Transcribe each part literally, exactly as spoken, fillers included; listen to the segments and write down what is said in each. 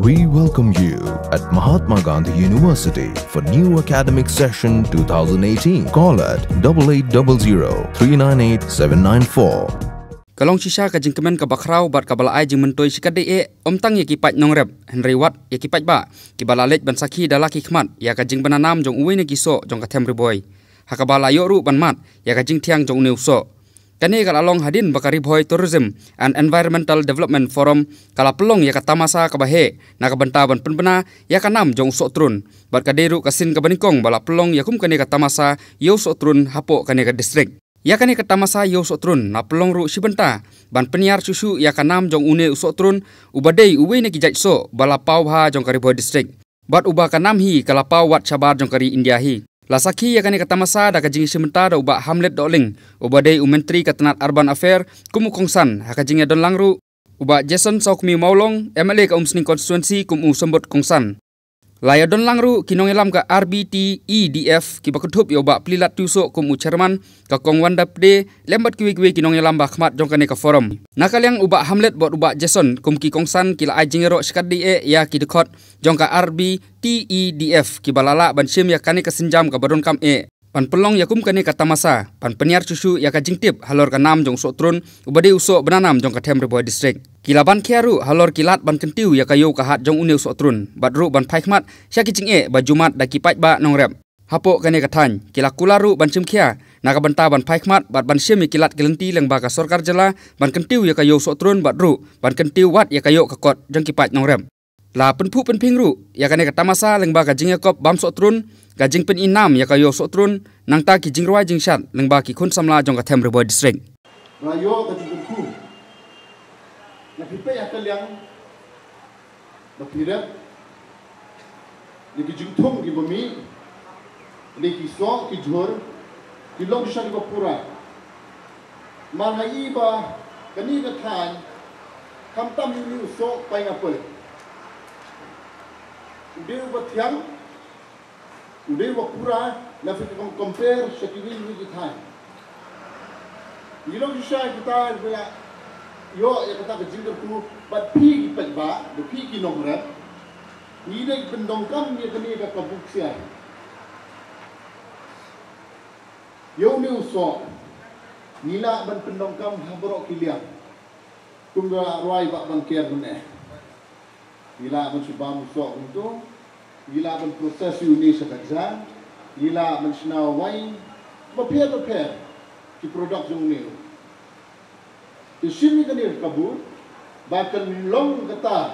We welcome you at Mahatma Gandhi University for new academic session two thousand eighteen. Call at double eight double zero three nine eight seven nine four. Ka long shisha ka jingkmen kaba khraw bad kaba la ai jingmyntoi shikatdei eh, ym tang ïa ki paid nongrep, hynrei wat ïa ki paidbah kiba la leit ban sakhi da la ki khmat ïa ka jingbananam jong uwei na ki soh jong ka Them Ri Bhoi, ha kaba la ïoh ruh ban mad ïa ka jingthiang jong une u soh. Kane ka la long hadien ba ka Ri Bhoi Tourism and Environmental Development Forum ka la pynlong ïa ka tamasa kaba heh na ka bynta ban pynbna ïa ka nam jong u soh trun, bad ka dei ruh ka sien kaba nyngkong ba la pynlong ïa kum kane ka tamasa ïa u soh trun hapoh kane ka district. Ïa kane ka tamasa ïa u soh trun la pynlong ruh shi bynta ban pynïar shuh shuh ïa ka nam jong une u soh trun, uba dei uwei na ki jait soh ba la paw bha jong ka Ri Bhoi District, bad uba ka nam hi ka la paw wat shabar jong ka ri India hi. La sakhi ïa kane ka tamasa da ka jingïashim bynta da u Bah Hamlet Dohling, uba dei u Myntri ka tnat Urban Affair, kum u kongsan, ha ka jingïadonlang ruh u Bah Jason Sawkmie Mawlong, M L A ka Umsning Constituency, kum u symbud kongsan. La ïadonlang ruh ki nongïalam ka R B T E D F, kiba kynthup ïa u Bah Plilat Tiewsoh kum u chairman, ka Kong Wanda Pde, lem bad kiwei kiwei ki nongïalam ba khmat jong kane ka forum. Na ka liang u Bah Hamlet bad u Bah Jason kum ki kongsan ki la ai jingïaroh shikatdei eh ïa ki dkhot jong ka R B T E D F kiba la lah ban shim ïa kane ka sienjam kaba donkam eh ban pynlong ïa kum kane ka tamasa, ban pynïar shuh shuh ïa ka jingtip halor ka nam jong u soh trun, uba dei u soh bananam jong ka Them Ri Bhoi District. Ki la ban khia ruh halor ki lad ban kyntiew ïa ka ïew ka hat jong une u soh trun, bad ruh ban phai khmat sha ki jingeh ba ju mad da ki paidbah nongrep hapoh kane ka thaiñ. Ki la kular ruh ban shim khia na ka bynta ban phai khmat bad ban shim ïa ki lad ki lynti lyngba ka sorkar jylla ban kyntiew ïa ka ïew soh trun, bad ruh ban kyntiew wat ïa ka ïoh ka kot jong ki paid nongrep. La pynphuh pynphieng ruh ïa kane ka tamasa lyngba ka jingïakop bam soh trun, ka jingpyni nam ïa ka ïew soh trun, nangta ki jingrwai jingshad lyngba ki khun samla jong ka Them Ri Bhoi District. Ba ïoh ka jingkyrkhu, na phi peit ha ka liang ba phi rep ïa ki jingthung kiba mih, ïa ki soh ki jhur, ki long shisha kiba pura. Mar ha i ba kane ka thaiñ, khamtam ïa une u soh pineapple, u dei uba thiang, u dei uba pura, na phi compare sha kiwei kiwei ki thaiñ. Ngi long shisha kita kiba la ïoh ïa kata ka jingkyrkhu, bad phi ki paidbah, bad phi ki nongrep, ngi dei pyndonkam ïa kane ka kabu ksiar. Ïa une u soh ngi lah ban pyndonkam ha baroh ki liang. Kum ka rwai bah ban ker mynne, ngi lah ban shu bam u soh kumto, ngi lah ban process ïa une sha ka jhang, ngi lah ban shna wine, bapher bapher ki product jong une. Te shim ïa kane ka kabu ba kan long kata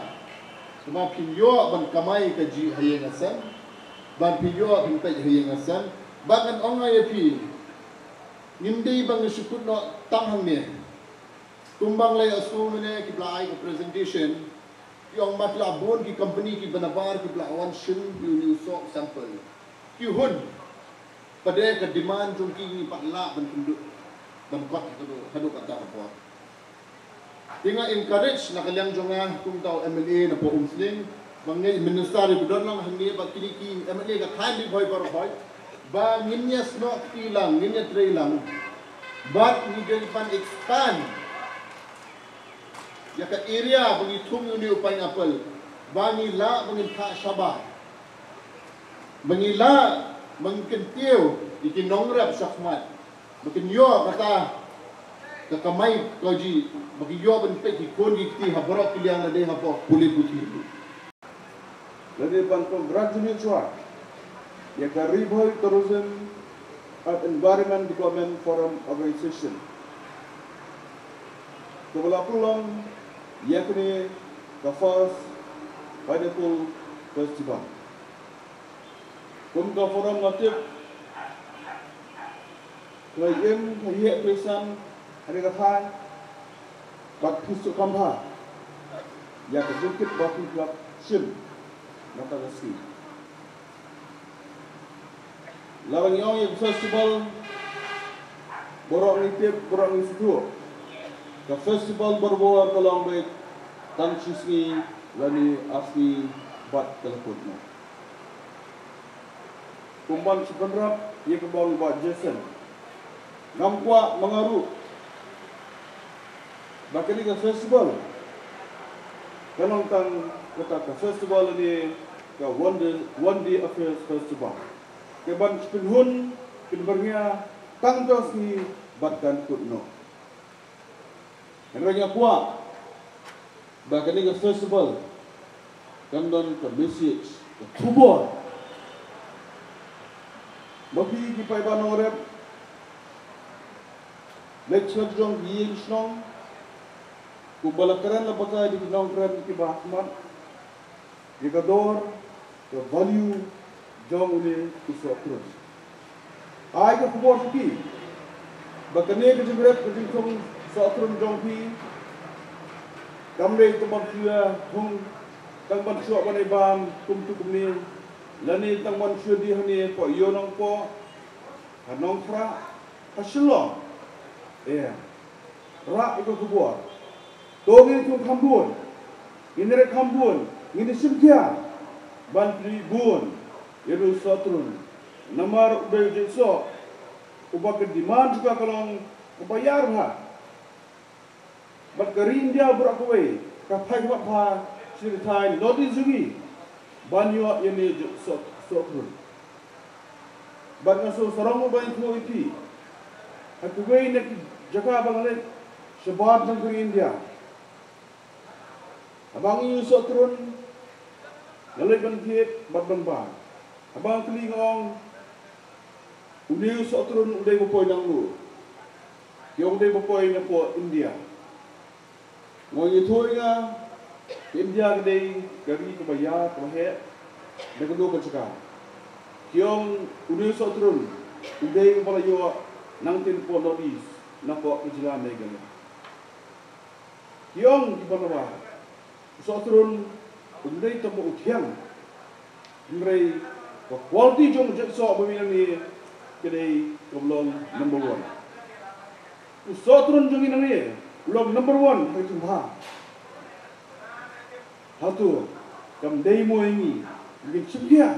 kaba phin ïoh ban kamai kajih ha ïing ha sem, ba phin ïoh ban peit ha ïing ha sem, ba kan ong ïa phi, ngim dei ba ngin shu kut noh tang hangne. Kumba ngi la ïohsngew mynne kiba la ai ka presentation, ki ong ba ki la bun ki company kiba nabar kiba la wan shim ïa une u soh sample. Ki hun, pat de ka demand jong ki ngi pat lah ban pynduh, ban kot haduh, haduh katta ka por. Te nga encourage na ka liang jong nga kum uta u M L A na poh Umsning, ba ngi minister iba don lang hangne, ba kine ki M L A ka thaiñ Ri Bhoi Baroh Bhoi, ba ngin ïa snoh kti lang, ngin ïa trei lang, bad ngi dei ban expand ïa ka area ba ngi thung ïa une u pineapple, ba ngi lah ba ngin thah shabar, ba ngi lah ba ngin kyntiew ïa ki nongrep shakhmat, ba kin ïoh kata ka kamai kajih, ba kin ïoh ban peit ki khun ki kti ha baroh ki liang, lane hapoh pule puthi. Lane ban congratulate ïa ka Ri Bhoi Tourism and Environment Development Forum Organization, kaba la pynlong ïa kane ka first Pineapple Festival. Kum ka forum nga tip, ka ïing ka ïeh pyrshang ha ka thaiñ, bad phi sngewkham bha ïa ka jingkit ba phi la shim na kata ka sngi. Lada ngi ong ïa ka festival, baroh ngi tip, baroh ngi sngewthuh, ka festival barabor ka long beit tang shi sngi lane ar sngi bad ka la kut noh. Kumban shu bynrap ïa kaba ong u Bah Jason, ngam kwah ma nga ruh ba kane ka festival kan long tang kata ka festival ne ka One Day, One Day Affairs Festival. Ka ban pynhun, pynbyrngia, tang to sngi bad kan kut noh. Hynrei nga kwah ba kane ka festival kan don ka message, ka khubor. Ba phi ki paidbah nongrep, leit sha jong ki ïing shnong, kumba la kren la batai da ki nongkren kiba khmat, ïa ka dor, ka value jong une u sohtrun. Ai ka khubor sha phi ba kane ka jingrep, ka jingthung sohtrun jong phi kam dei tang ban shu ïa thung, tang ban shu ïa ban ai bam kumtu kumne, lane tang ban shu ïa dih hane hapoh Ïew Nongpoh, ha Nongkhrah, ha Shillong. Ïa, rah ïa ka khubor. To ngin thung kham bun, ngin ïaid kham bun, ngin ïa shim khia ban pynbun ïa u sohtrun. Namar u dei u jait soh uba ka demand jong ka ka long kaba ïar bha. Bad ka ri India baroh kawei ka phai ka bha sha ki thaiñ North East jong ngi ban ïoh ïa une u jait soh, sohtrun. Bad nga sngewsarong ba ïathuh ïa phi, ha kiwei na ki jaka ba nga leit shabar jong ka ri India, haba ngi ïohi u sohtrun, nga leit ban thied bad ban bam. Haba nga kylli nga ong, une u sohtrun u dei ba poi nangno? Ki ong u dei ba poi napoh India. Nga ong, ïathuh ïa nga, ka India ka dei ka ri kaba ïar, kaba heh na kano ka jaka? Ki ong une u sohtrun u dei uba la ïoh nangtei napoh North East, napoh ka jylla Meghalaya. Ki ong kiba nabar, u sohtrun um dei tang ba u thiang, hynrei ka quality jong u jait soh ba mih nangne ka dei kaba long number one. U sohtrun jong ngi nangne u long number one ha ka jingbha. Hato kam dei mo ïa ngi ngin shim khia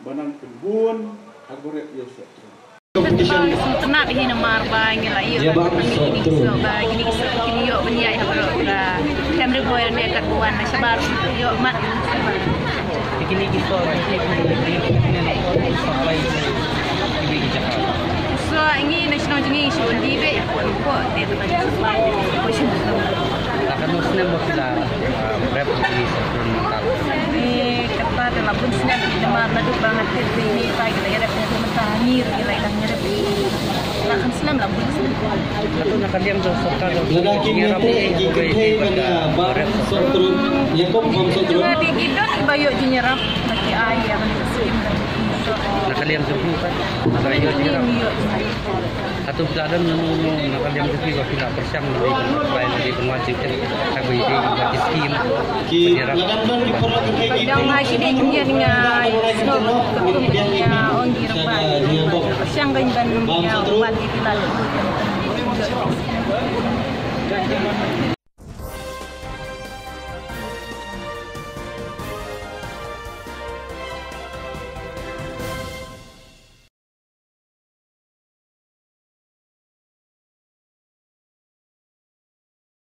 ban nang pynbun ha kaba rep ïa u sohtrun. Competition. Sngewtynnat hi namar ba ngi la ïoh, ïa ba ngi sohtrun, ba ngi soh, kin ïoh ban ïaid ha baroh ka Primary Boy ne kat buan na shabar ïoh mat. Kine ki soh, kine ki soh, kine ki soh, kine ki soh. Soh ngi na shnong jong ngi shu di be ko ko te ba ko shu. La katno snem ba phi la, ah, rep kine ki sohtrun mynta? Ni kata te la bun snem, namar naduh ba nga thied te ngi pa ki la ïarep, mynta ngi ruh ki la ïarep. La khan snem, la bun snem. Hato na ka liang jong sorkar, lada ki mete ki kynthei ban ïa bam sohtrun, ïa kum bam sohtrun? Ki don kiba ïoh jingïarap, na ki ai ïa ban skim. Na ka liang jong phi pat, na ka liang jong phi, ïoh jingïarap. Hato phi la don, no, no, no, na ka liang jong phi ba phi la pyrshang lane ban apply lane ban wad jingtip ha kaba ïadei bad ki skim, ki ïarap? Ki la dang don ki paralok ki, ki dang ha ki dei ki ïa nga snoh ka kum ki ïa ong ki rupa. Pyrshang ban ban ïa wad ki la.